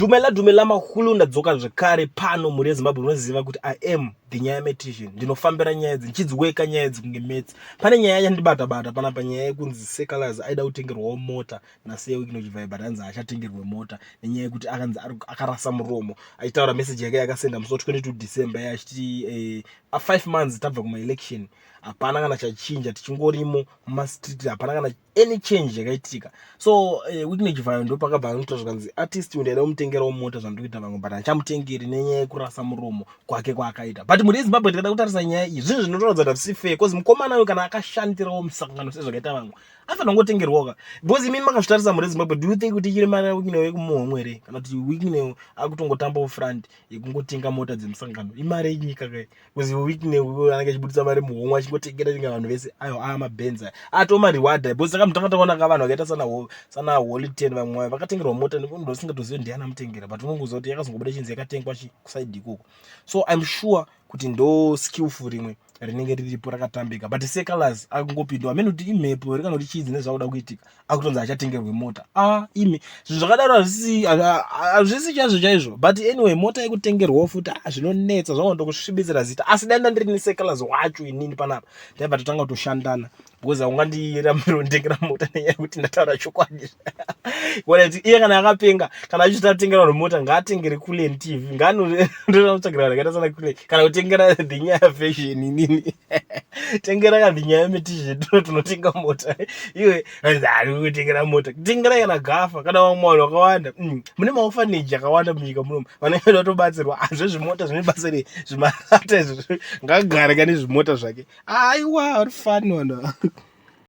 Dumela dumela mahulu, ndadzoka zvekare pano. Mhuri yeZimbabwe, unoziva kuti I am the nyaya metician. Ndinofambira nyaya idzi, ndichidziweka nyaya idzi kunge metsi. Pane nyaya yandibata bata panapa, nyaya yekunzi Seh Calaz aida kutengerwawo mota naSir Wicknell Chivayo, but hanzi achatengerwe mota nenyaya yekuti akanzi akarasa muromo achitaura message yake yakasenda musi wa 22 December achiti 5 months tabva kumaelection, hapana kana chachinja, tichingorimo mumastreet, hapana kana any change yakaitika. So Wicknell Chivayo ndo pakabva anoita zvikanzi artist uyu ndaida kumutengerawo mota zvandiri kuita vamwe, but handichamutengeri nenyaya yekurasa muromo kwake kwaakaita. But mhuri yeZimbabwe, tikada kutarisa nyaya iyi, zvinhu zvinotoratidza kuti hazvisi fair, because mukomana uyu kana akashandirawo musangano sezvakaita vamwe, anofanira kungotengerwawo ka, because imimi makazvitarisa, mhuri yeZimbabwe, do you think kuti ichiri mari yaWicknell yekumuhomwe here, kana kuti Wicknell akutongotambawo front yekungotenga mota dzemusangano? Imari yenyika kai, because Wicknell anenge achibudisa mari muhomwe achingotengera tenga vanhu vese. Ayo aya mabenzi aya atomareward, because saka mutanga taona ka vanhu vakaita sana Holy Ten, vamwe vakatengerwa mota, ndosingatozivi ndiani amutengera, but unongoziva kuti yakazongobuda chinzi yakatengwa chi kuside ikoko. So I'm sure kuti ndo skillful rimwe rinenge riripo rakatambika, but Seh Calaz akungopindwa amene kuti imhepo here kana kuti chii dzine zvakuda kuitika, akutonzi achatengerwe mota. A imi, zvinhu zvakadaro hazvisi chaizvo chaizvo. But anyway, mota yekutengerwawo futi, ah, zvinonetsa, zvangondokusvibisira zita. Asi dai ndandiri neSeh Calaz wacho inini panapa, ndaibva totanga kutoshandana, because haungandirambiri kunditengera mota nenyaya yekuti ndataura chokwadi. Kuona kuti iye kana akapenga, kana achiti atengera vanhu mota, ngaatengere Kulen TV, ngaanotsvagira vanhu akaita sana Kulen, kana kutengera The Nyaya Fashion. Inini tengera ka The Nyaya Metizhet, tunotenga mota. Iwe ari kutengera mota, tengera kana Gafa kana vamwe vanhu vakawanda. Mune maorphanage akawanda munyika munomu vanenge vada kutobatsirwa. Zvezvimota zvine basa rei? Zvimarata izvo, ngagare kane zvimota zvake. Aiwa, uri fani vanhu.